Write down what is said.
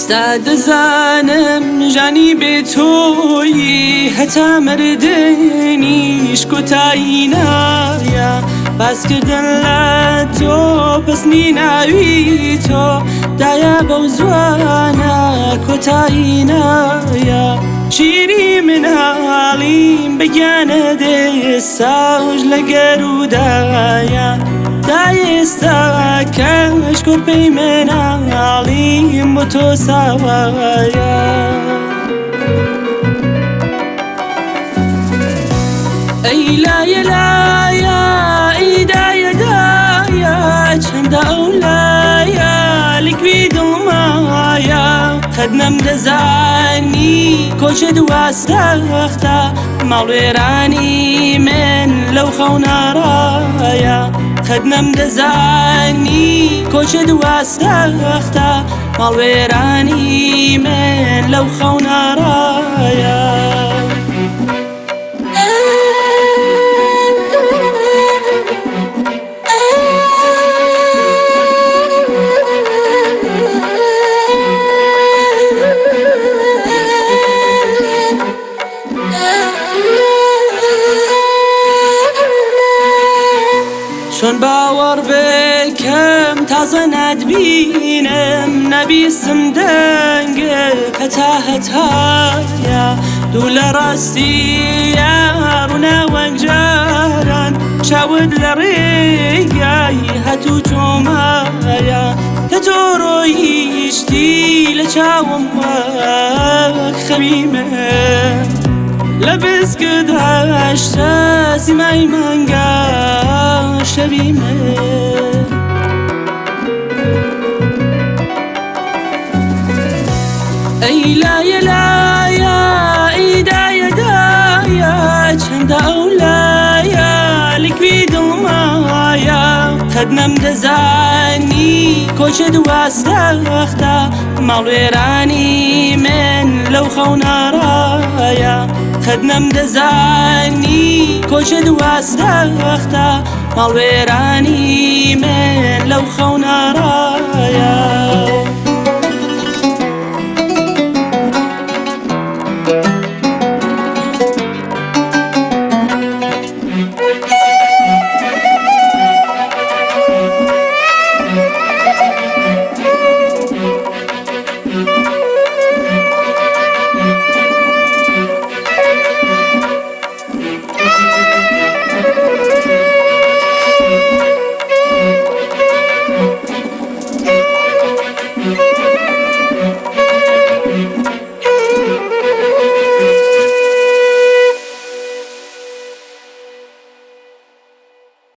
ئێستا دەزانم ژانی بێ تۆیی هەتا مردنیش کۆتایی نایە باسکردن لە تۆ پسنی ناوی تۆ دایە بەو زوانە کۆتایی نایە شیری مناڵیم بەگیانە دێساش لە گەرودایە تا ئێستا کەش کۆرپەی مناڵیم بۆ تۆ ساوایە. ئەی لایە لایە ئەی دایە دایە چەندە ئەو لایە لەکوێی دڵمایە قەت نەمدەزانی کۆچت وا سەختە ماڵوێرانی من لەو خەونەڕایە قەت نەمدەزانی کۆچت وا سەختە ماڵوێرانی من لەو خەونەڕایە. چۆن باوەڕ بکەم تازە ناتبینم نەبیستم دەنگت هەتا هەتایە دوو لە ڕاستیە ڕووناوەک جاران چاوت لە ڕێگای هاتوو چۆمایە کە تۆ ڕۆیشتی لە چاوم وەک خەوی من لە بسکت هەشتە سیمای مانگا شەوی من. ئەی لایە لایە ئەی دایە دایە چەندە ئەو لایە لەکوێی دڵمایە قەت نەمدەزانی کۆچت وا سەختە ماڵوێرانی من لەو خەونەڕایە قەت نەمدەزانی کۆچت وا سەختە ماڵوێرانی من لەو خەونەڕایە.